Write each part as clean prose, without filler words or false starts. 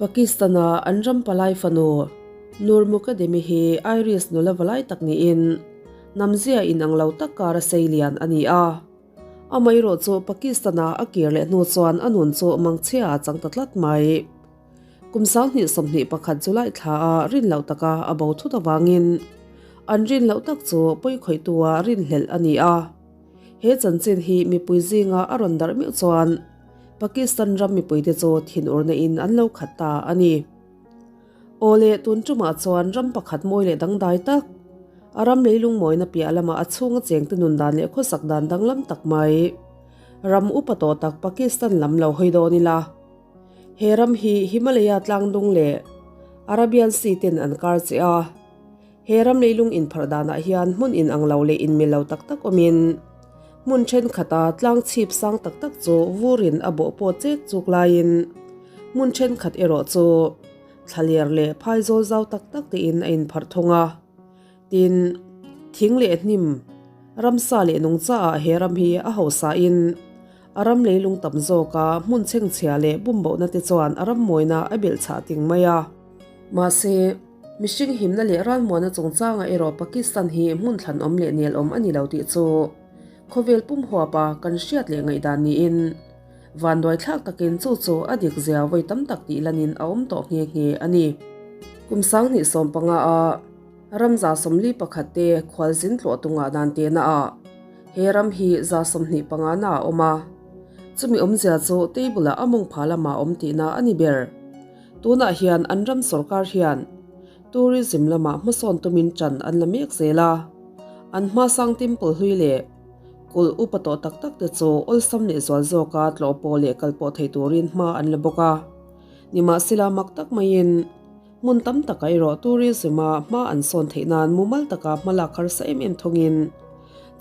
Pakistan-a an ram palai fanu Noor Mukademi hi Irish nula valai tak niin hnamzia inang lo tak kara sei lian a ni a. Amaherawh chu Pakistan-a a kir leh hnu chuan a nun chu mangchhia a chang ta tlat mai. Kum 2021 July thla a rin loh taka a bo thut avangin an rin loh tak chu pawikhawihtua rinhlelh a ni a. He chanchin hi mipui zinga a rawn darh meuh chuan Pakistan ram mipuite chu thinurna in an lo khat ta a ni. Aw le, tun tumah chuan ram pakhat mawi leh dangdai tak, a ram leilung mawina piah lamah a chhunga chengte nun dan leh khawsak dan danglam tak mai, ram upa tawh tak Pakistan lam lo hawi dawn ila. He ram hi Himalaya tlangdung leh Arabian Sea ten an kar che a. He ram leilung inpharh danah hian hmun inang lo leh inmil lo tak tak awmin hmun thenkhat-a tlang chhip sang tak tak chu vurin a bawh pawh chek chuk laiin hmun thenkhat erawh chu thlaler leh phaizawl zau tak tak tein a inpharh thung a. Tin, thing leh hnim, ramsa leh nungchaah he ram hi a hausain a ram leilung tam zawka hmun chhengchhia leh bumbohna te chuan a ram mawina a belhchhah ting mai a. Mahse, mihring himna leh ralmuana chungchangah erawh Pakistan hi hmun thlanawm leh nelawm a ni lo tih chu khawvel pum huapa kan hriat leh ngaihdan niin vanduaithlak takin chu chu a dik zia vawi tam tak tih lanin a awm tawh nghe nghe a ni. Kum 2015 a Ramza 41 te khualzin tlawh tungah dan tehna ah he ram hi 25 na a awm a, chumi awmzia chu table ah a mawngpha lamah a awm tihna a ni ber. Tunah hian an ram sorkar hian tourism lamah hmasawn tumin ṭan an la mek zel a, an hmasang temple hlui leh kulh upa tawh tak tak te chu awlsam leh zual zawka tlawh pawh leh kal pawh thei turin hma an la bawk a. Nimahsela mak tak maiin hmun tam taka erawh tourism-a hma an sawn theih nan mumal taka hma lak harsa em em thawngin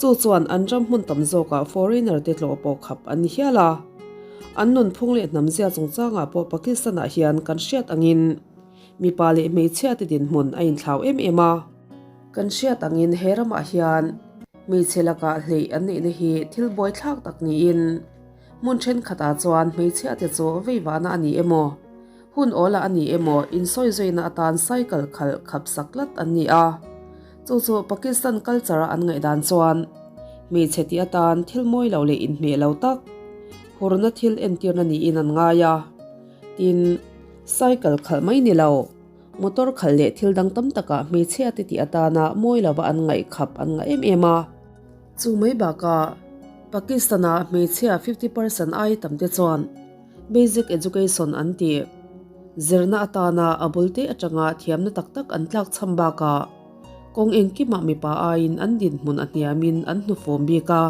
chu chuan an ram hmun tam zawkah foreigner te tlawh pawh khap an ni hial a. An nunphung leh hnamzia chungchangah pawh Pakistan-ah hian kan hriat angin mipa leh hmeichhia te dinhmun a inthlau em em a. Kan hriat angin he ramah hian hmeichhe lakah hleih an neihna hi thil buaithlak tak niin hmun thenkhatah chuan hmeichhia te chu veivahna a ni emaw, hun awlah a ni emaw insawizawiina atan cycle khalh khap sak tlat an ni a. Chu chu Pakistan culture-a an ngaihdan chuan hmeichhe tih atan thil mawi lo leh inhmeh lo tak, hurna thil entirna niin an ngai a. Tin, cycle khalh mai ni lo, motor khalh leh thil dang tam takah hmeichhia te tih atana mawi lova an ngaih khap an ngah em em a. Chu mai bakah Pakistan-a hmeichhia 50% ai tam te chuan Basic Education an tih. Zirna atana a bulte atanga thiamna tak tak an tlak chham bakah kawng engkimah mipa aiin an dinhmun a hniamin an hnufawm bik a.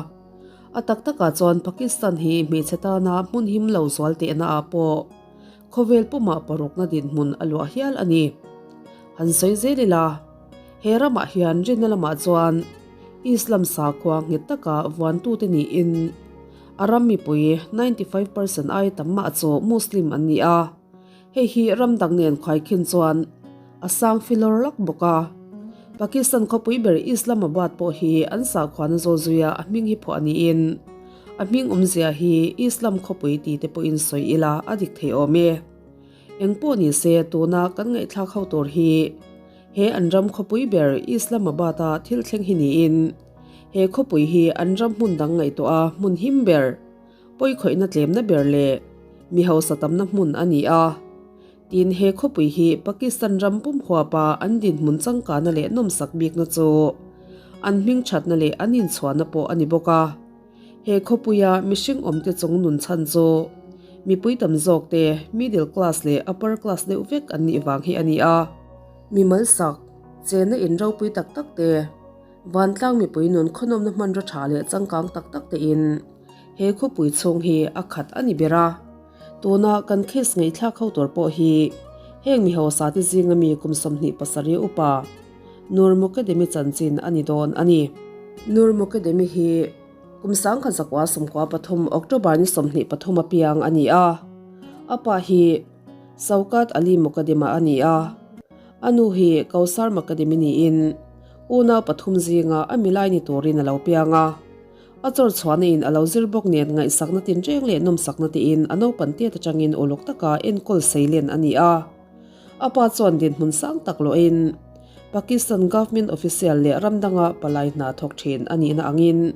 A tak takah chuan Pakistan hi hmeichhe tana hmun him lo zual tehna ah pawh khawvel pumah parukna dinhmun a luah hial a ni. Han sawi zel ila, he ramah hian rinna lamah chuan Islam sakhua nghet taka vuantute niin A ram mipui 95% ai tam mah chu Muslim an ni a, hei hi ram dang nen khuaikhin chuan a sang filawr lak bawk a. Pakistan khawpui ber Islamabad pawh hi an sakhuana zawl zuia a hming hi phuah niin a hming awmzia hi Islam khawpui ti te pawhin sawi ila a dik thei awm e. Eng pawh ni se tuna kan ngaihthlak ho tur hi he an ram khawpui ber Islamabad-a thil thleng hi niin, He khawpui hi an ram hmun dang ngaihtuah a hmun him ber, pawikhawihna tlemna ber leh mi hausa tamna hmun a ni a. Tin, he khawpui hi Pakistan ram pum huapa an dinhmun changkana leh nawmsak bikna chu an hming thatna leh an inchhuahna pawh a ni bawk a. He khawpuia mihring awmte chung nun chhan chu mipui tam zawkte middle class leh upper class deuh vek an nih vang hi a ni a. Mimal sak, chenna in ropui tak tak te, Vantlang mipui nun khawnawmna hmanraw tha leh changkang tak tak tein he khawpui chhung hi a khat a ni ber a. Tuna kan case ngaihthlak ho tur pawh hi heng mi hausa te zinga mi kum 27 upa Nur Mukademi chanchin a ni dawn a ni. Nur Mukademi hi kum 1993 October ni 23 a piang a ni a. A pa hi Shaukat Ali Mukadema a ni a. A nu hi Kausar Mukademi niin unau pathum zinga a milai ni turin a lo piang a. A chawr chhuahna in a lo zir bawk nen ngaihsakna tinreng leh nawmsakna tein a naupan tiat atangin uluk taka enkawl seilen a ni a. A pa chuan dinhmun sang tak lawhin Pakistan government official leh ram danga palai hna thawk thin a nihna angin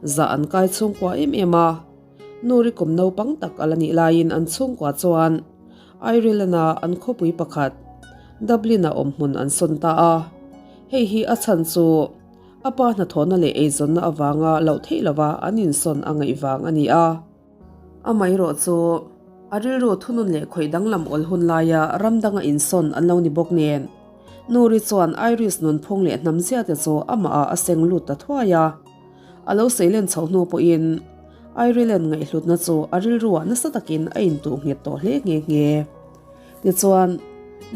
zah an kai chhungkua em em a. Nuri kum naupang tak a la nih laiin an chhungkua chuan Ireland-a an khawpui pakhat Dublin-a awmhmun an sawn ta a. Hei hi a chhan chu A pa hnathawhna leh eizawnna avanga loh theih lova an insawn a ngaih vang a ni a. Amaherawh chu, a rilru thunun leh khawih danglam awl hun laia ram danga insawn an lo ni bawk nen, Nuri chuan Irish nunphung leh hnamzia te chu amahah a seng lut ta thuai a. A lo seilen chhoh hnu pawhin Ireland ngaihhlutna chu a rilruah nasa takin a intuh nghet tawh hle nghe nghe. Tichuan,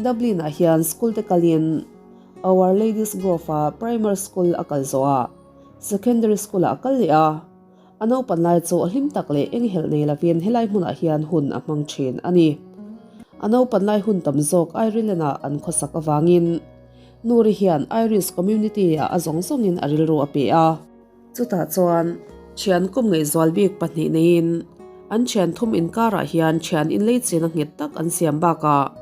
Dublin-ah hian school te kalin, Our Lady's Grove-a Primary School a kal zawh a, Secondary School-ah a kal leh a. A naupan lai chu a hlim tak leh enghelh nei lovin helai hmunah hian hun a hmang thin a ni. A naupan lai hun tam zawk Ireland-ah an khawsak avangin Nuri hian Irish community-ah a zawng zawngin a rilru a pe a. Chutah chuan thian kum ngaihzual bik pahnih neiin an thian thum inkarah hian thian inlei chena nghet tak an siam bakah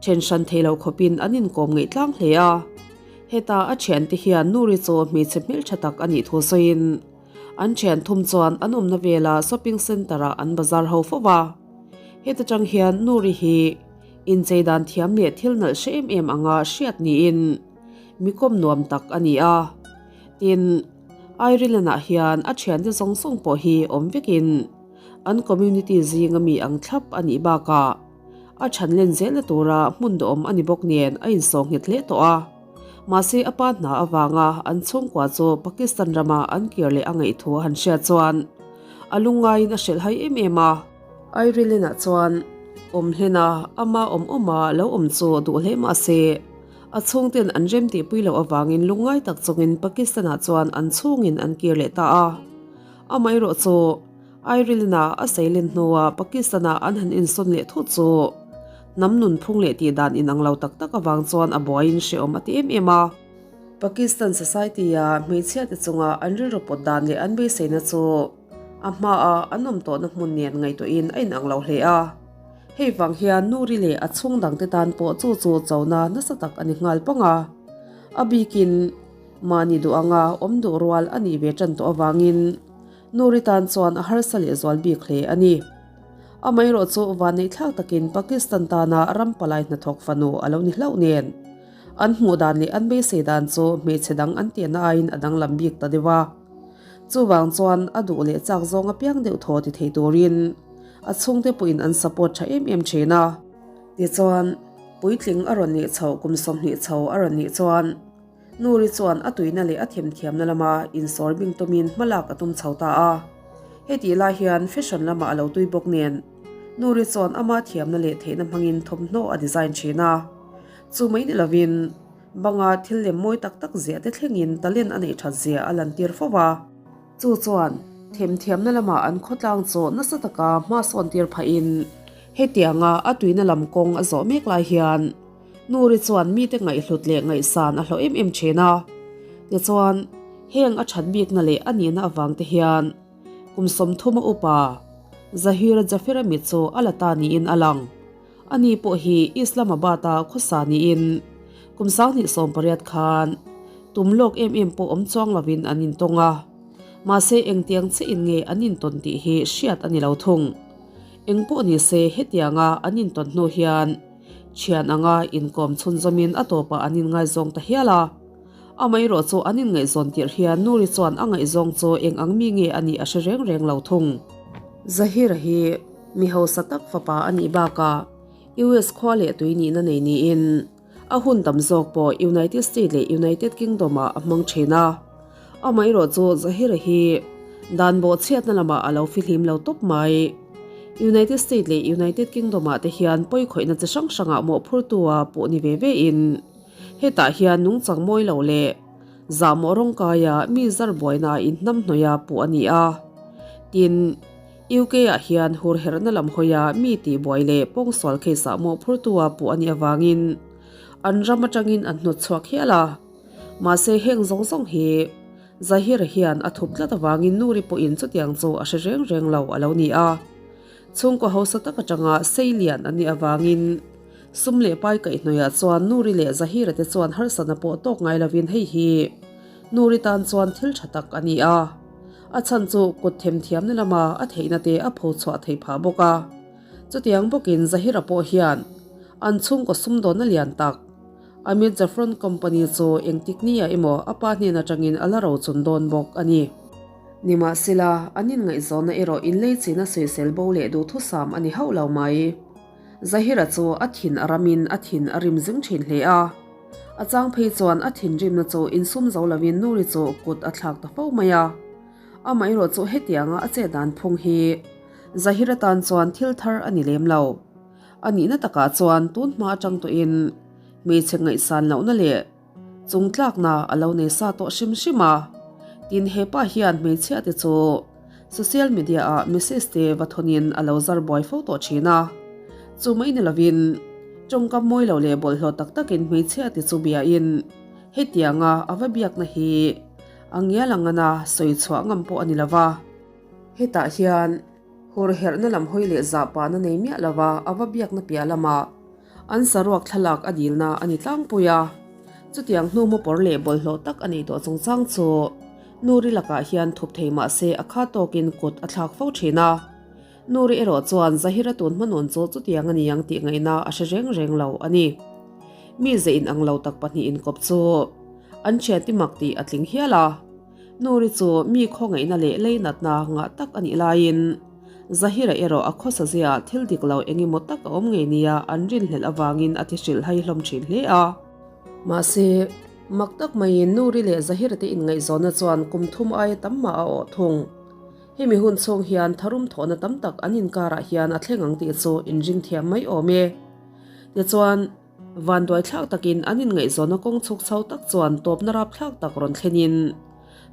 then hran thei lo khawpin an inkawm ngaih tlang hle a. Heta a thiante hian Nuri chu hmeichhe hmeltha tak a nih thu sawiin an thian thum chuan an awmna vela shopping centre-ah an bazar ho fo va. Heta tang hian Nuri hi inchei dan thiam leh thil nalh hre em em anga hriat niin mi kawm nuam tak a ni a. Tin, Ireland-ah hian a thiante zawng zawng pawh hi awm vekin an community zinga mi ang thlap a nih bakah a chhan len zelna tura hmun dawhawm a ni bawk nen a insawh nghet hle tawh a. Mahse a pa hna avanga an chhungkua chu Pakistan rama an kir leh a ngaih thu a han hriat chuan a lungngaiin a hrilh hai em em a. Ireland-ah chuan awm hlena ama awm awma lo awm chu duh hle mahse, A chhungten an rem tihpui loh avangin lungngai tak chungin Pakistan-ah chuan an chhungin an kir leh ta a. Amaherawh chu, Ireland-a a seilen hnua Pakistan-ah an han insawn leh thut chu hnam nunphung leh tihdan inang lo tak tak avang chuan a buaiin hrehawm a ti em em a. Pakistan society-a hmeichhiate chunga an rilru pawt dan leh an beiseina chu a hmaa an awm tawhna hmun nen ngaihtuahin a inang lo hle a. Hei vang hian Nuri leh a chhung dangte tan pawh chu chu chona nasa tak a ni nghal pang a. A bikin mahni duh anga awm duh rual a nih ve tan tawh avangin Nuri tan chuan a harsa leh zual bik hle a ni. Amaherawh chu vanneihthlak takin Pakistan tana ram palai hnathawk fanu a lo ni hlauh nen an hmuh dan leh an beisei dan chu hmeichhe dang an tehna aiin a danglam bik ta deuh a. Chuvang chuan a duh leh chak zawng apiang deuh thaw ti thei turin A chhungte pawhin an support tha em em thin a. Tichuan, puitling a rawn nih chhoh kum 20 chho a rawn nih chuan Nuri chuan a tuina leh a themthiamna lama insawr bing tumin hmalak a tum chho ta a. Hetih lai hian fashion lamah a lo tui bawk nen Nuri chuan ama thiamna leh theihna hmangin thawmhnaw a design thin a. Chu mai ni lovin banga thil lem mawi tak tak ziah te thlengin talent a neih that zia a lantir fo va. Chu chuan themthiamna lamah an khawtlang chu nasa taka hma sawn tir phahin hetianga a tuina lam kawng a zawh mek lai hian Nuri chuan mite ngaihhlut leh ngaihsan a hlawh em em thin a. Tichuan, heng a that bikna leh a nihna avang te hian kum 30 a upa Zahira Jafera mit chu a la ta niin a lang. Ani pawh hi Islamabad-a khawsa niin kum 2018 khan tum lawk em em pawh awm chuang lovin an intawng a, mahse engtiang chiahin nge an intawn tih hi hriat a ni lo thung. Eng pawh ni se hetianga an intawn hnu hian thian anga inkawm chhunzawmin a tawpah an inngaizawng ta hial a. Amaherawh chu an inngaihzawn tirh hian Nuri chuan a ngaihzawng chu eng ang mi nge a nih a hre reng reng lo thung. Zahira hi Mi hausa tak fapa a nih bakah US khua leh tui nihna nei niin a hun tam zawk pawh United States leh United Kingdom-ah a hmang thin a. Amaherawh chu Zahira hi dan bawhchhiatna lamah a lo fihlim lo tawp mai. United States leh United Kingdom-ah te hian pawikhawihna chi hrang hrangah mawhphurtu-a puh ni ve ve in hetah hian nungchang mawi lo leh zahmawh rawngkaia mi zar buaina inhnamhnawih a puh a ni a. Tin. UK ah hian hur herhna lam hawia mi tihbuai leh pawngsual case ah mawhphurtu a puh a nih avangin an ram atangin an hnawt chhuak hial a. Mahse heng zawng zawng hi Zahira hian a thup tlat avangin Nuri pawhin chutiang chu a hre reng reng lo a lo ni a. Chhungkaw hausa tak atanga sei lian an nih avangin sum leh pai kaihhnawihah chuan Nuri leh Zahira te chuan harsatna pawh tawk ngai lovin hei hi Nuri tan chuan thil tha tak a ni a. A chhan chu kut themthiamna lama a theihna te a pho chhuah theih phah bawk a. Chutiang bawkin Zahira pawh hian an chhungkaw sumdawnna lian tak Amit Zafron Company chu engtik nia emaw a pa hnen atangin a la ro chun dawn bawk a ni. Nimahsela, an inngaihzawnna erawh inleichina sawisel bo leh duhthusam a ni hauh lo mai. Zahira chu a thin a ramin a thin a rim zing thin hle a. A chang phei chuan a thinrimna chu insum zo lovin Nuri chu kut a thlak ta fo mai a. Amaherawh chu hetianga a chet dan phung hi Zahira tan chuan thil thar a ni lem lo. A nihna takah chuan tun hma atang tawhin hmeichhe ngaihsan lohna leh chungtlakna a lo nei sa tawh hrim hrim a. Tin, hepa hian hmeichhia te chu social media ah message te va thawnin a lo zar buai fo tawh thin a. Chu mai ni lovin tawngkam mawi lo leh bawlhhlawh tak takin hmeichhia te chu biain hetianga a va biakna hi a ngial ang ngana sawi chhuah ngam pawh a ni lova. Hetah hian Hur herhna lam hawi leh zah pahna nei miah lova a va biakna piah lamah an saruak thlalak a dilna a ni tlangpui a. Chutiang hnu mawpawr leh bawlhhlawh tak a nei tawh chungchang chu Nuri lakah hian thup thei mah se a kha tawkin kut a thlak fo thin a. Nuri erawh chuan Zahira tun hmanun chu chutiang a ni ang tih ngaihna a hre reng reng lo a ni. Mi ze inang lo tak pahnihin kawp chu an thianti mak tih a tling hial a. Nuri chu mi khawngaihna leh leinatna ngah tak a nih laiin Zahira erawh a khawsa ziaah thil dik lo eng emaw tak a awm ngei nia an rinhlelh avangin a ti hrilh hai hlawm thin hle a. Mahse, mak tak maiin Nuri leh Zahira te inngaihzawnna chuan kum thum aia tam mah a awh thung. Hemi hun chhung hian tharum thawhna tam tak an inkarah hian a thleng ang tih chu inring thiam mai awm e. Tichuan. Vanduaithlak takin an inngaihzawnna kawng chhuk chho tak chuan tawpna rapthlak tak rawn thlenin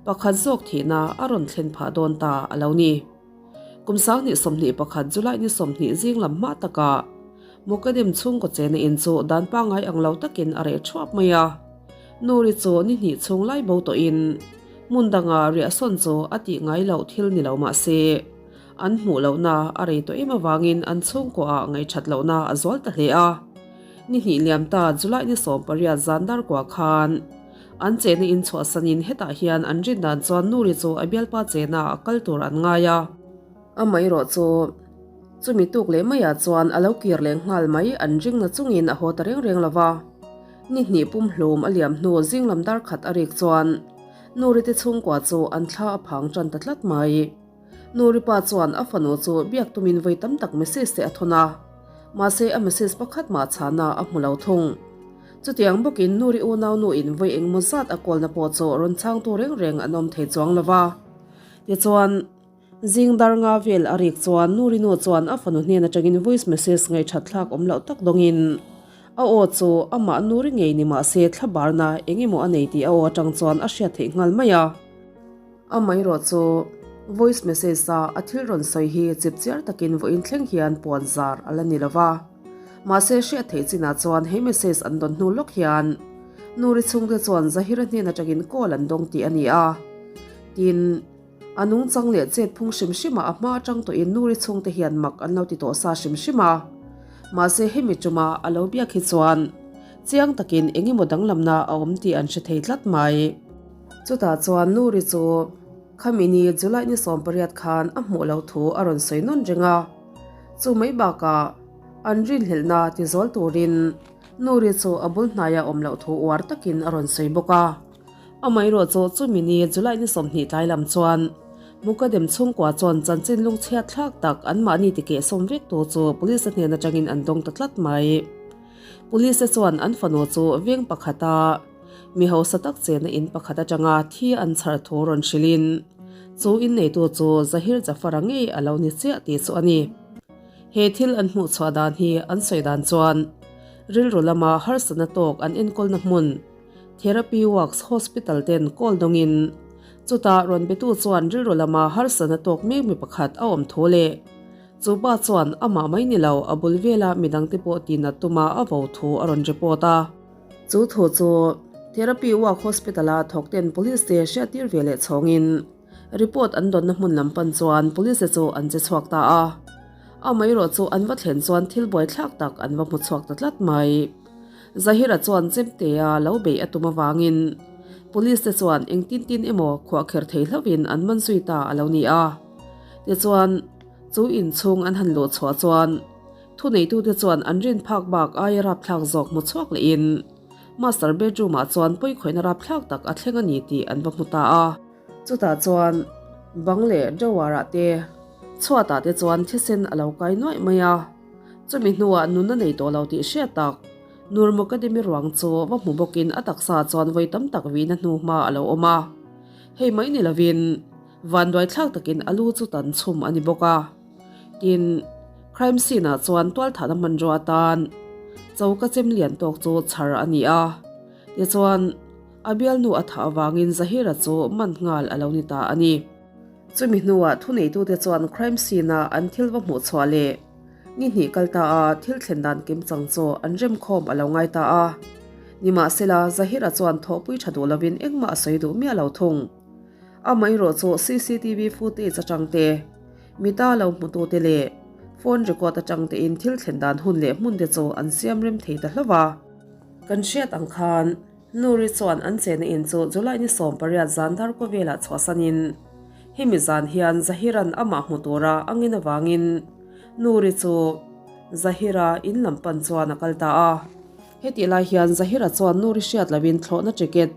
pakhat zawk thihna a rawn thlen phah dawn ta a lo ni. Kum 2021 July ni 20 zing lam hma takah Mukadem chhungkaw chena in chu dan pangngai ang lo takin a reh thuap mai a. Nuri chu ni hnih chhung lai bo tawhin hmun danga riahsawn chu a tih ngai loh thil ni lo mah se an hmuh lohna a rei tawh em avangin an chhungkuaah ngaihṭhat lohna a zual ta hle a. Ni hnih liam ta July ni 18 zan dar kua khan an chehna in chhuahsanin hetah hian an rin dan chuan Nuri chu a bialpa chehna a kal tur an ngai a. Amaherawh chu chumi tuk leh maiah chuan a lo kir leh nghal mai an ringna chungin a haw ta reng reng lo va. Ni hnih pumhlum a liam hnu zinglam dar khat a rik chuan Nuri te chhungkua chu an thla a phang tan ta tlat mai. Nuri pa chuan a fanu chu biak tumin vawi tam tak message te a thawn a, mahse a message pakhat mah chhana a hmu lo thung. Chutiang bawkin Nuri unau nuin vawi engmaw zat a kawlna pawh chu rawn chhangtu reng reng an awm thei chuang lo va. Tichuan, zing dar nga vel a rik chuan Nuri nu chuan a fanu hnen atangin voice message ngaihthat thlak awm loh tak dawngin a aw chu amah Nuri ngei ni mahse thlabarna eng emaw a nei tih a aw atang chuan a hriat theih nghal mai a. Amaherawh chu voice message a a thil rawn sawi hi chip chiar takin vawiin thleng hian puan zar a la ni lo va. Mahse hriat theih chinah chuan he message an dawn hnu lawk hian Nuri chhungte chuan Zahira hnen atangin call an dawng tih a ni a. Tin, a nungchang leh chet phung hrim hrimah a hma atang tawhin Nuri chhungte hian mak an lo ti tawh sa hrim hrim a. Mahse hemi tuma a lo biak hi chuan chiang takin eng emaw danglamna a awm tih an hre thei tlat mai. Chutah chuan Nuri chu khami ni July ni 18 khan a hmuh loh thu a rawn sawi nawn reng a. Chu mai bakah an rinhlelhna ti zawl turin Nuri chu a bul hnaia awm loh thu uar takin a rawn sawi bawk a. Amaherawh chu chumi ni July ni 20 tlai lam chuan Mukadem chhungkua chuan chanchin lungchhiat thlak tak anmahni tikehsawm vek tu chu police hnen atangin an dawng ta tlat mai. Police te chuan an fanu chu veng pakhata Mi hausa tak chena in pakhat atanga thi an chhar thu rawn hrilhin chu inneitu chu Zahir Jafar-a ngei a lo ni chiah tih chu a ni. He thil an hmuh chhuah dan hi an sawi dan chuan rilru lama harsatna tawk an enkawlna hmun Therapy Works Hospital ten call dawngin chutah rawn betu chuan rilru lama harsatna tawk mek mi pakhat a awm thu leh chu pa chuan amah mai ni lo a bul vela midangte pawh tinat tuma a vo thu a rawn report a. Chu thu chu. Therapy Walk Hospital-a thawkten Police te hriattir ve leh chhawngin report an dawnna hmun lam pan chuan Police te chu an che chhuak ta a. Amaherawh chu an va thlen chuan thil buaithlak tak an va hmu chhuak ta tlat mai. Zahira chuan chemtea lo beih a tum avangin Police te chuan engtin tin emaw khuahkher thei hlauhin an man zui ta a lo ni a. Tichuan, chu inchhung an han luh chhuah chuan thuneitute chuan an rin phak bak aia rapthlak zawk hmu chhuak lehin master bedroom ah chuan pawikhawihna rapthlak tak a thleng a ni tih an va hmu ta a. Chutah chuan bang leh drawer ah te chhuatah te chuan thisen a lo kai nuaih mai a. Chumi hnuah nunna nei tawh lo tih hriat tak Nur Mukadimi ruang chu va hmu bawkin a taksa chuan vawi tam tak vihna hnu hma a lo awm a. Hei mai ni lovin vanduaithlak takin a lu chu tan chhum a ni bawk a. Tin, crime scene ah chuan tualthahna hmanrua atan choka chem lian tawk chu chhar a ni a. Tichuan, a bialnu a thah avangin Zahira chu man nghal a lo ni ta a ni. Chumi hnuah thuneitute chuan crime scene-a an thil va hmuh chhuah leh ni hnih kal ta a thil thlen dan kim chang chu an remkhawm a lo ngai ta a. Nimahsela, Zahira chuan thawhpui tha duh lovin engmah a sawi duh miah lo thung. Amaherawh chu cctv footage atang te, mita lo hmutute leh phone record atang tein thil thlen dan hun leh hmun te chu an siam rem thei ta hlauh a. Kan hriat ang khan Nuri chuan an chena in chu July ni 18 zan dar kawvelah chhuahsanin hemi zan hian Zahiran amah hmu tura a ngin avangin Nuri chu Zahira in lam pan chuan a kal ta a. Hetih lai hian Zahira chuan Nuri hriat loin thlawhna ticket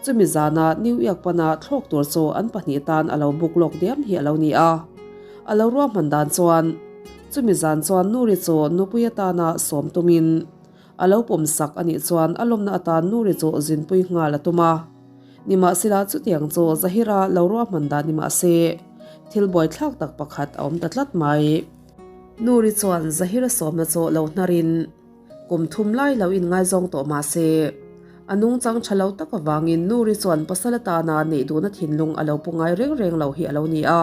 chumi zana New York pana thlawk tur chu an pahnih tan a lo book lawk diam hi a lo ni a. A lo ruahman dan chuan chumi zan chuan Nuri chu nupui atana sawm tumin A lo pawm sak a nih chuan a lawmna atan Nuri chu zinpui nghal a tum a. Nimahsela chutiang chu Zahira lo ruahman dan ni mahse thil buaithlak tak pakhat a awm ta tlat mai. Nuri chuan Zahira sawmna chu lo hnarin kum thum lai lo inngaizawng tawh mahse a nungchang tha lo tak avangin Nuri chuan pasal atana neih duhna thinlung a lo pu ngai reng reng lo hi a lo ni a.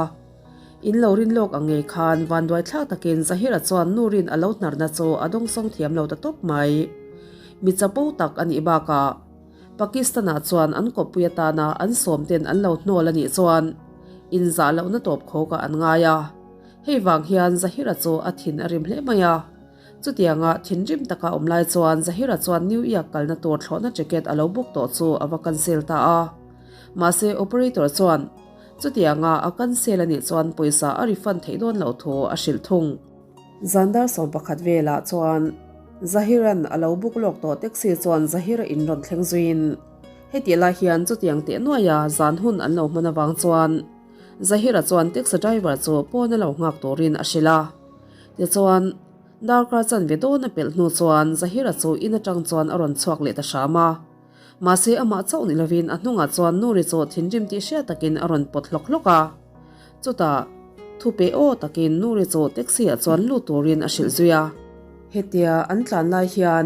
In lo rin lawk ang ngei khan vanduai thlak takin Zahira chuan Nurin a lo hnarna chu a dawngsawng thiam lo ta tawp mai. Mi chapo tak a nih bakah Pakistan-ah chuan an kawppui atana an sawmten an lo hnawl a nih chuan inzah lohna tawp khawkah an ngai a. Hei vang hian Zahira chu a thin a rim hle mai a. Chutianga thinrim taka awm lai chuan Zahira chuan New York kalna tur thlawhna ticket a lo book tawh chu a va cancel ta a. Mahse operator chuan Chutianga a cancel a nih chuan pawisa a refund theih dawn loh thu a hrilh thung. Zandar 11 velah chuan Zahiran a lo book lawk tawh taxi chuan Zahira in rawn thleng zuiin hetih lai hian chutiang teh nuaia zan hun an lo hman avang chuan Zahira chuan taxi driver chu pawn a lo nghak turin a hrilh a. Tichuan darkar chanve dawn a pelh hnu chuan Zahira chu in atang chuan a rawn chhuak leh ta hram a. Mahse amah chauh ni lovin a hnungah chuan Nuri chu thinrim tih hriat takin a rawn pawt hlawk hlawk a. Chutah, thu pe aw takin Nuri chu taxi ah chuan lut turin a hrilh zui a. Hetia an tlan lai hian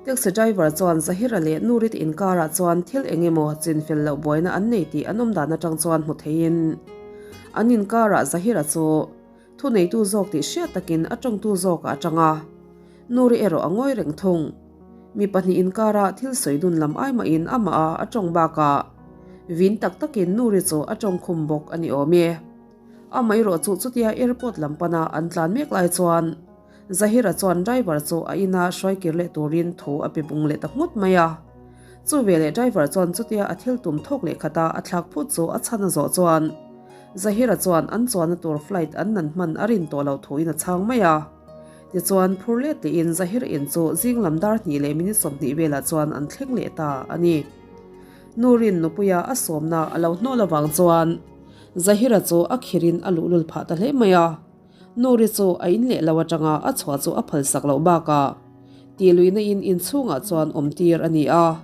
taxi driver chuan Zahira leh Nuri te inkarah chuan thil eng emaw chinfel loh buaina an nei tih an awm dan atang chuan hmu theiin an inkarah Zahira chu Thuneitu zawk tih hriat takin a tawngtu zawkah a tang a, Nuri erawh a ngawi reng thung. Mi pahnih inkara thil sawi dun lam ai mahin amah a a tawng bakah vin tak takin Nuri chu a tawng khum bawk a ni awm e. Amaherawh chu chutia airport lam pana an tlan mek lai chuan Zahira chuan driver chu a ina hruai kir leh turin thu a pe bung leh ta nghut mai a. Chu veleh driver chuan chutia a thil tum thawk leh khata a thlak phut chu a chhan a zawh chuan Zahira chuan an chuanna tur flight an nan hman a rin tawh loh thuin a chhang mai a. Tichuan phur let lehin Zahir in chu zing lam dar hnih leh minute 20 velah chuan an thleng leh ta a ni. Nurin nupuia a sawmna a lo hnawl avang chuan Zahira chu a khirin a luhlul phah ta hle mai a. Nuri chu a in leh lo atanga a chhuah chu a phalsak loh bakah tihluihna in inchhungah chuan awm tir a ni a.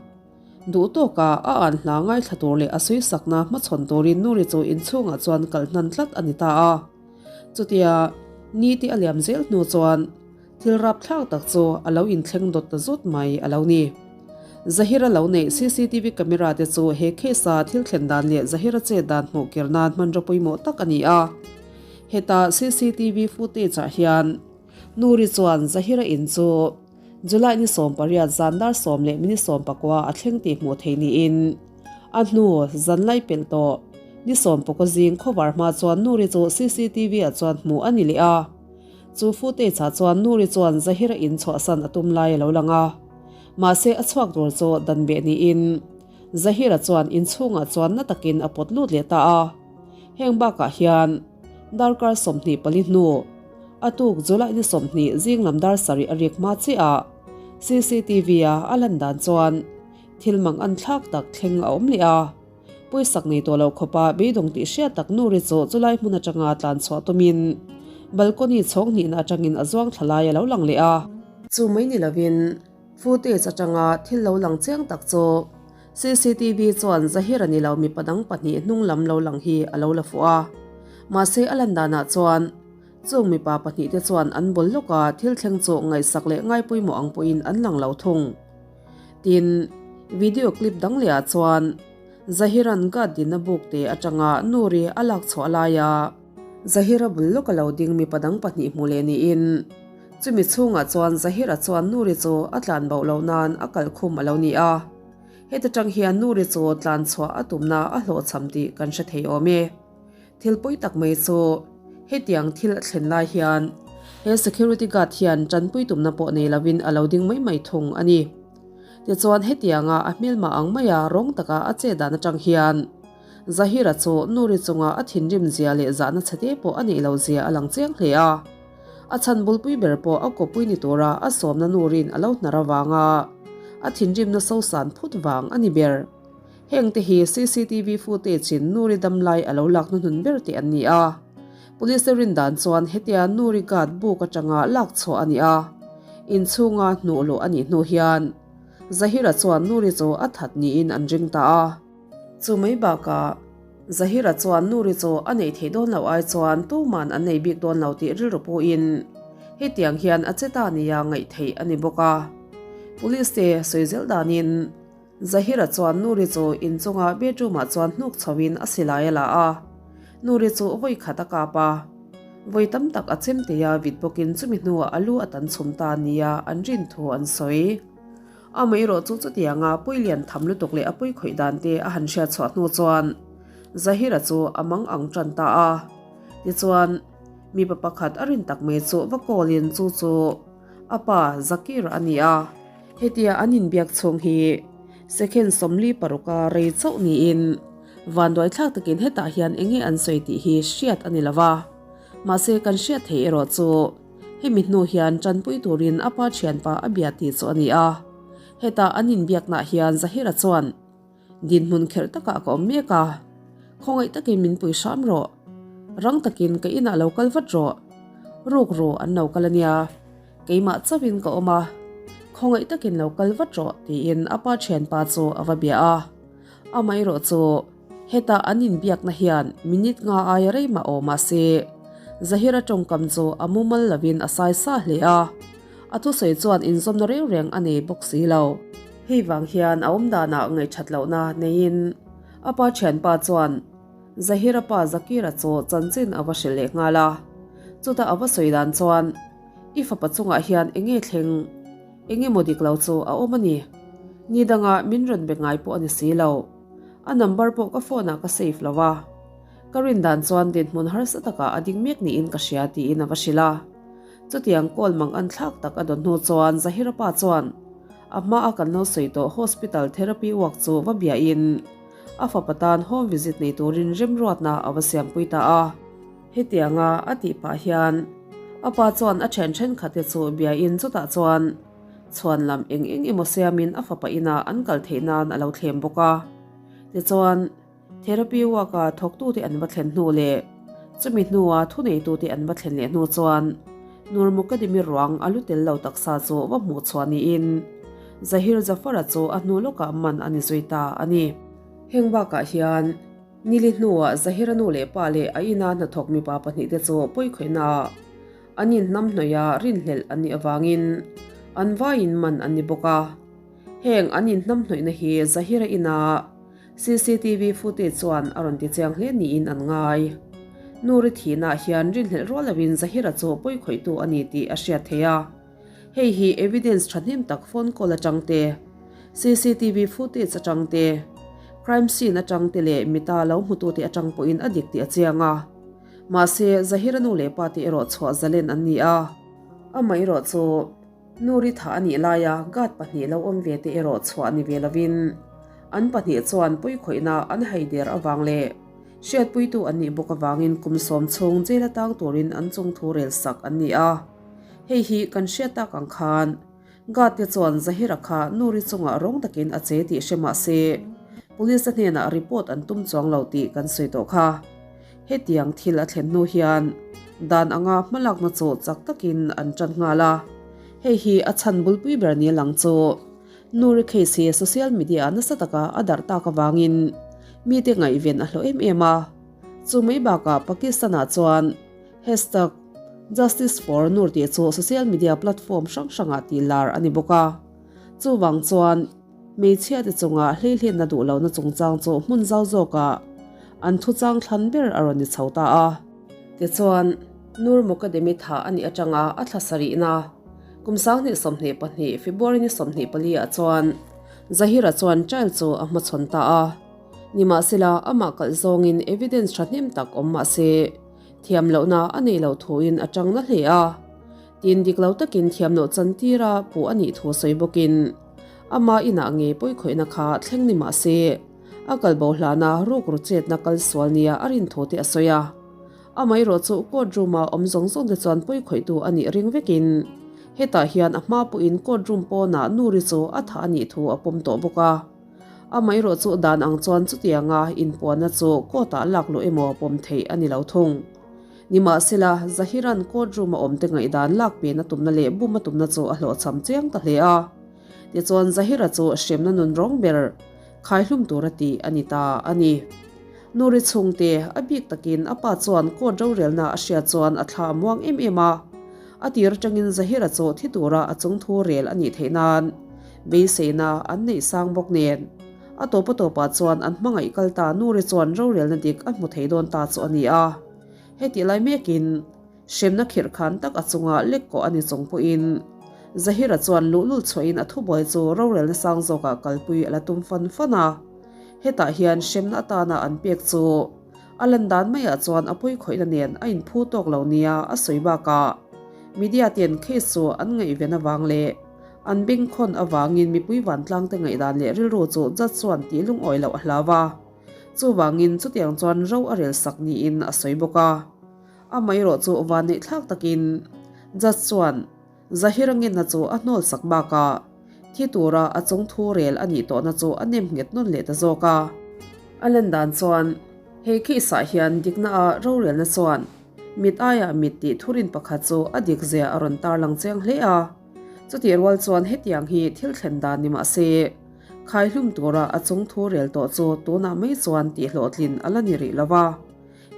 Duh tawka a an hla ngaithla tur leh a sawisakna hmachhawn turin Nuri chu inchhungah chuan kalh hnan tlat a ni ta a. Chutia nite a liam zel hnu chuan thil rapthlak tak chu a lo inthleng dawt ta zawt mai a lo ni. Zahira lo neih cctv camera te chu he case a thil thlen dan leh Zahira chet dan hmuh kir nan hmanraw pawimawh tak a ni a. Heta cctv footage ah hian Nuri chuan Zahira in chu. July ni 18 zan dar 10 leh minute 19 a thleng tih hmuh theih niin a hnu zan lai pelh tawh ni 19 zing khawvar hma chuan Nuri chu CCTV ah chuan hmuh a ni leh a. Chu footage ah chuan Nuri chuan Zahira in chhuahsan a tum lai a lo lang a. Mahse a chhuak tur chu dan beh niin Zahira chuan inchhungah chuan na takin a pawt lut leh ta a. Heng bakah hian darkar 24 hnu a tuk July ni 20 zing lam dar sarih a rik hma chiah ah CCTV a a lan dan chuan thil mang an thlak tak thleng a awm leh a. Pawisak nei tawh loh khawpa beidawng tih hriat tak Nuri chu chulai hmun atanga tlan chhuah tumin balcony chhawng hnihna atangin a zuang thla lai a lo lang leh a. Chu mai ni lovin footage atanga thil lo lang chiang tak chu CCTV chuan Zahira ni lo mipa dang pahnih hnung lam lo lang hi a lo la fuh a. Mahse a lan danah chuan chung mipa pahnihte chuan an bul lawka thil thleng chu ngaihsak leh ngaipawimawh ang pawhin an lang lo thung. Tin, video clip dang leh ah chuan Zahiran guard dinna buk te atanga Nuri a lak chhuah laia Zahira bul lawk a lo ding mipa dang pahnih hmu leh niin chumi chhungah chuan Zahira chuan Nuri chu a tlan bauh loh nan a kal khum a lo ni a. Heta tang hian Nuri chu tlan chhuah a tumna a hlawhchham tih kan hre thei awm e. Thil pawi tak mai chu hetiang thil a thlen lai hian he security guard hian tanpui tumna pawh nei lovin a lo ding mai mai thung a ni. Tichuan hetianga a hmelma ang maia rawng taka a che dan atang hian Zahira chu Nuri chunga a thinrim zia leh zahna chhete pawh a neih lo zia a lang chiang hle a. A chhan bulpui ber pawh a kawpui ni tura a sawmna Nurin a lo hnar avanga a thinrimna sosan phut vang a ni ber. Heng te hi CCTV footage in Nuri dam lai a lo lak hnuhnun ber tih an ni a. Police te rin dan chuan hetia Nuri guard buk atanga lak chhuah a ni a. Inchhunga hnuh luh a nih hnu hian Zahira chuan Nuri chu a that niin an ring ta a. Chu mai bakah Zahira chuan Nuri chu a neih theih dawn loh ai chuan tuman an nei bik dawn lo tih rilru pawhin hetiang hian a che ta nia ngaih theih a ni bawk a. Police te sawi zel danin Zahira chuan Nuri chu inchunga bedroom ah chuan hnuk chhoin a silai a la a, Nuri chu vawi khat a kap a, vawi tam tak a chem thei a vit bawkin chumi hnuah a lu a tan chhum ta nia an rin thu an sawi. Amaherawh chu chutianga pawi lian tham lutuk leh a pawi khawih dan te a han hriat chhuah hnu chuan Zahira chu a mang ang tan ta a, tichuan mipa pakhat a rin tak mai chu va call in chu chu A pa Zakir a ni a, hetia an inbiak chhung hi second 46 a rei chauh niin vanduai thlak takin hetah hian enge an sawi tih hi hriat a ni lo va. Mahse kan hriat theih erawh chu hemi hnu hian tanpui turin a pa thianpa a bia tih chu a ni a. Heta an inbiaknaah hian Zahira chuan Dinhmun kherh takah ka awm mek a, khawngaih takin min pui hram rawh. Rang takin ka inah lo kal vat rawh. Ruk ru an lo kal a nia, keimah chauhin ka awm a, khawngaih takin lo kal vat rawh tiin a pa thianpa chu a va bia a. Amaherawh chu heta an inbiakna hian minute nga aia rei mah aw mahse Zahira tawngkam chu a mumal lovin a sai sa hle a, a thusawi chuan inzawmna reng reng a nei bawk si lo. Hei vang hian a awm danah ngaihṭhat lohna neiin a pa ṭhianpa chuan Zahira pa Zakira chu chanchin a va hrilh leh nghal a. Chutah a va sawi dan chuan, I fapa chungah hian eng nge thleng? Eng emaw dik lo chu a awm a ni. Ni dangah min rawn be ngai pawh a ni si lo. A number pawh ka phone ah ka save lo a. Ka rin dan chuan dinhmun harsa takah a ding mek niin ka hria tiin a va hrilh a. Chutiang call mang an thlak tak a dawn hnu chuan Zahira pa chuan a hma a kan lo sawi tawh hospital therapy work chu va biahin a fapa tan home visit nei turin remruatna a va siampui ta a. Hetianga a tih pah hian a pa chuan a then thenkhatte chu biain chutah chuan chhuan lam eng eng emaw siamin a fapa inah an kal theih nan a lo thlem bawk a. Tichuan. Therapy work-a thawktute an va thlen hnu leh chumi hnua thuneitute an va thlen leh hnu chuan Nur Mukadimi ruang a lu tel lo taksa chu va hmuh chhuah niin Zahir Zafar-a chu a hnu lawkah man a ni zui ta a ni. Heng bakah hian nili hnuah Zahir-a nu leh pa leh a ina hnathawk mipa pahnihte chu pawikhawihnaah an inhnamhnawih a rinhlelh an nih avangin an vaiin man an ni bawk a. Heng an inhnamhnawihna hi Zahir-a ina CCTV footage chuan a rawn ti chiang hle niin an ngai. Nuri thihnaah hian rinhlelh rual loin Zahira chu pawikhawihtu a ni tih a hriat theih a. Hei hi evidence thahnem tak phone call atang te, cctv footage atang te, crime scene atang te leh mita lo hmutute atang pawhin a dik tih a chiang a. Mahse, Zahira nu leh pa te erawh chhuah zalen an ni a. Amaherawh chu Nuri thah a nih laia guard pahnih lo awm ve te erawh chhuah ni ve lovin an pahnih chuan pawikhawihna an haider avang leh hriatpuitu an nih bawk avangin kum sawm chhung jail atang turin an chungthu rel sak an ni a. Hei hi kan hriat tak ang khan guard te chuan Zahira kha Nuri chungah rawng takin a che tih hre mah se police hnenah report an tum chuang lo tih kan sawi tawh kha. Hetiang thil a thlen hnu hian dan anga hmalakna chu chak takin an tan nghal a, hei hi a chhan bulpui ber ni lang chu Nuri case hi social media ah nasa taka a darh tak avangin mite ngaihven a hlawh em em a. Chu mai bakah Pakistan-ah chuan hashtag JusticeForNoor tih chu social media platform hrang hrangah tih lar a ni bawk a, chuvang chuan Hmeichhia te chunga hleihlenna duh lohna chungchang chu hmun zau zawkah an thuchang thlan ber a rawn ni chho ta a. Tichuan, Nur Mukademi thah a nih atanga a thla sarihna kum 2022 February ni 24 ah chuan Zahira chuan trial chu a hmachhawn ta a. Nimahsela, amah kalh zawngin evidence thahnem tak awm mah se, thiam lohna a neih loh thuin a tang na hle a. Tin, dik lo takin thiam loh chantira puh a nih thu sawi bawkin, ama inah nge pawikhawihna kha thleng ni mah se, a kalbo hlana rukru chetna kal sual nia a rin thu te a sawi a. Amaherawh chu court room-a awm zawng zawng te chuan pawikhawihtu a nih ring vekin, hetah hian a hma pawhin court room pawnah Nuri chu a thah a nih thu a pawm tawh bawk a. Amaherawh chu dan ang chuan chutianga inpuanna chu court-ah lak luh emaw pawm theih a ni lo thung. Nimahsela, Zahiran court room a awmte ngaihdan lak pen a tumna leh bum a tumna chu a hlawhchham chiang ta hle a. Tichuan, Zahira chu hremna nun rawng ber khaihlum tura tih a ni ta a ni. Nuri chhungte, a bik takin a pa chuan court rorelna a hriat chuan a thla a muang em em a. A tir atangin Zahira chu thi tura a chungthu rel a nih theih nan beiseina an neih sang bawk nen. A tawp a tawpah chuan an hmangaih kal ta Nuri chuan rorelna dik a hmu thei dawn ta chu a ni a. Hetih lai mekin hremna khirh khan tak a chunga lek kawh a ni chung pawhin Zahira chuan luhlul chhuahin a thubuai chu rorelna sang zawkah kalpui a la tum fan fan a. Hetah hian hremna atana an pek chu a lan dan maiah chuan a pawikhawihna nen a inphu tawk lo nia a sawi bakah media ten case chu an ngaihven avang leh an bengkhawn avangin mipui vantlangte ngaihdan leh rilru chu judge chuan tih lungawi loh a hlau a. Chuvangin chutiang chuan ro a rel sak niin a sawi bawk a. Amaherawh chu vanneih thlak takin Judge chuan Zahira ngenna chu a hnawl sak bakah thi tura a chung thu rel a nih tawhna chu a nem nghet nawn leh ta zawk a. A lan dan chuan hei case ah hian dikna a rorelna chuan mit aiah mit tih thurin pakhat chu a dik zia a rawn tarlang chiang hle a. Chutih rual chuan hetiang hi thil thlen dan ni mah se, Khaihlum tura a chung thu rel tawh chu tunah mai chuan tihhlawhtlin a la ni rih lo va.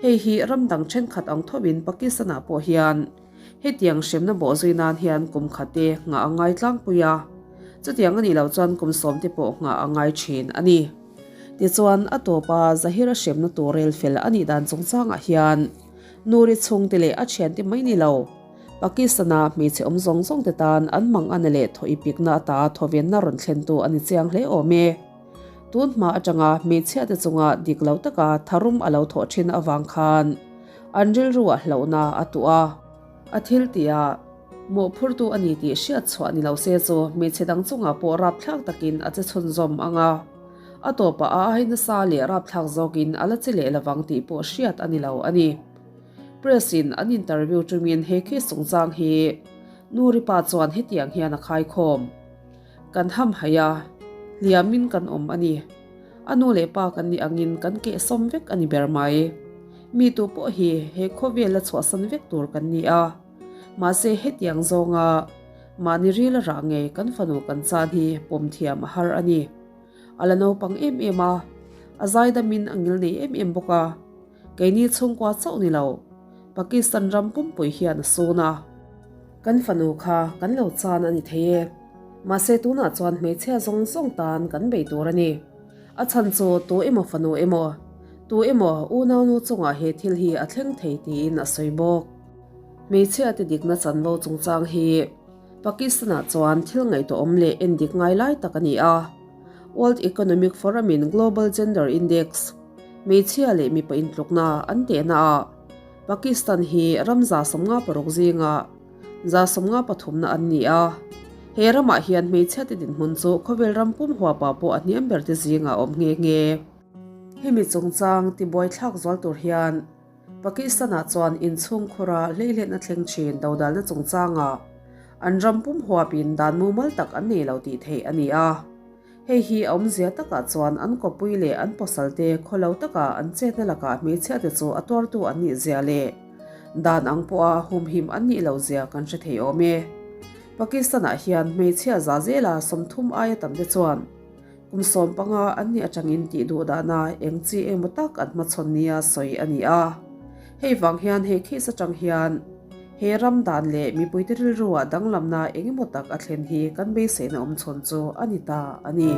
Hei hi ram dang thenkhat ang thovin Pakistan-ah pawh hian hetiang hremna bawhzui nan hian kum khat te nghah a ngai tlangpui a, chutiang a nih loh chuan kum sawm te pawh nghah a ngai thin a ni. Tichuan, a tawpa Zahira hremna tur rel fel a nih dan chungchangah hian Nuri chhungte leh a thiante mai ni lo, Pakistan-a hmeichhe awm zawng zawng te tan an mang ana leh thaw ipikna ata thawvenna rawn thlentu a ni chiang hle awm e. Tun hma atanga hmeichhia te chunga dik lo taka tharum a lo thawh thin avang khan an rilruah hlauhna a tuh a. A thil tihah mawhphurtu a ni tih hriat chhuah ni lo se chu hmeichhe dang chungah pawh rapthlak takin a che chhunzawm ang a. A tawpah a ai nasa leh rapthlak zawkin a la che leh lovang tih pawh hriat a ni lo a ni. Press in an interview tumin he case chungchang hi Nuri pa chuan hetiang hian a khaikhawm. Kan ham haih a, hliamin kan awm a ni. A nu leh pa kan nih angin kan kehsawm vek a ni ber mai. Mi tu pawh hi he khawvel la chhuahsan vek tur kan ni a. Mahse hetiang zawnga mahni ril a rah ngei kan fanu kan chan hi pawm thiam a har a ni. A la naupang em em a, a zaidamin a ngilnei em em bawk a. Keini chhungkua chauh ni lo, Pakistan ram pumpui hian a sun a. Kan fanu kha kan lo chan a ni thei e. Mahse tunah chuan hmeichhia zawng zawng tan kan bei tur a ni. A chhan chu tu emaw fanu emaw, tu emaw unaunu chungah he thil hi a thleng thei tiin a sawi bawk. Hmeichhia te dikna chanvo chungchang hi. Pakistan-ah chuan thil ngaihtuahawm leh endik ngai lai tak a ni a. World Economic Forum-in Global Gender Index, hmeichhia leh mipa intlukna, an tehnaah Pakistan hi ram 56 zinga 53na an ni a. He ramah hian hmeichhiate dinhmun chu khawvel ram pum huapah pawh a hniam berte zingah a awm nghe nghe. Hemi chungchang tibuaithlak zual tur hian Pakistan-ah chuan inchhungkhura hleihletna thleng thin dodalna chungchangah an ram pum huapin dan mumal tak an nei lo tih theih a ni a. Hei hi a awmzia takah chuan an kawpui leh an pawsalte khawlo taka an chetna lakah hmeichhiate chu a tuartu an nih zia leh dan ang pawha humhim an nih loh zia kan hre thei awm e. Pakistan-ah hian hmeichhia za zela 30 aia tamte chuan Kum 15 an nih atangin tih duh dahna eng chi engmaw tak an hmachhawn nia sawi a ni a. Hei vang hian he case atang hian he ram dan leh mipuite rilruah danglamna engemaw tak a thlen hi kan beiseina awmchhawn chu a ni ta a ni.